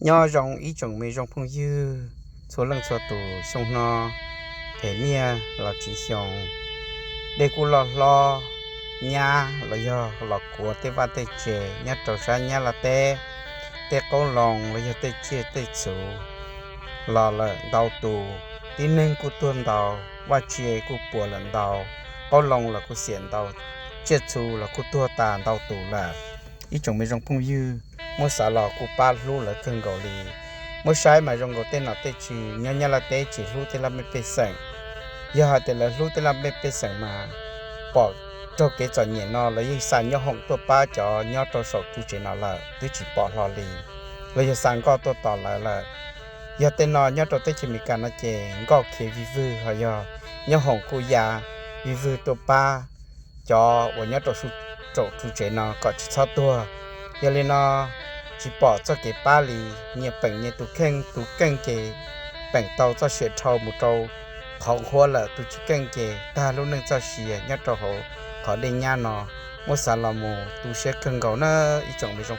Nyob zoo ib tsoom me zoo phooj ywg txhua leej txhua tus, xyoo no phem niaj los tsiv xyoo, dej kuj loj hlob, nyab los yog los kuav tej vaj tej tsev nyob rau sab Nyab Laj teb, tej qoob loo los yog tej tsiaj tej txhu los lawm ntau tus, tib neeg kuj tuag ntau, vaj tse kuj puas lawm ntau, qoob loo los kuj xiam ntau, tsiaj txhu los kuj tuag tas ntau tus lawm. Ib tsoom me zoo phooj ywg, muab xav los kuj pab hlub lawv kawg nkaus li. Muab saib mas zoo nkaus tej nom tej tswv nyob Nyab Laj teb tsis hlub tej laj mej pej xeem. Yog hais tias lawv hlub tej laj mej pej xeem mas pom raug kev txom nyem no lawv yeej xa nyob hoom tuaj pab cov nyob rau saum tsuj tsev no lawm, twb tsis pom hlo li. Los yog xa nkoj tuaj tos lawv lawm. Yog tej no nyob rau teb chaws Amelikas no ces nkoj khiav vij vwg, ho yog nyob hoom kuj ya vij vwg tuaj pab cov uas nyob rau saum tsuj tsev no kom tsis txhob tuag. Yog li no tsis pom txoj kev pab li, nyias peem nyias tus kheej, tus keej ces peem tau txoj sia dhau mus rau qhov nqhuab lawm, tus tsis keej ces tag lub neej txoj sia nyob rau hauv qhov dej nyab no. Muab xav los mus tu siab kawg nkaus na ib tsoom me zoo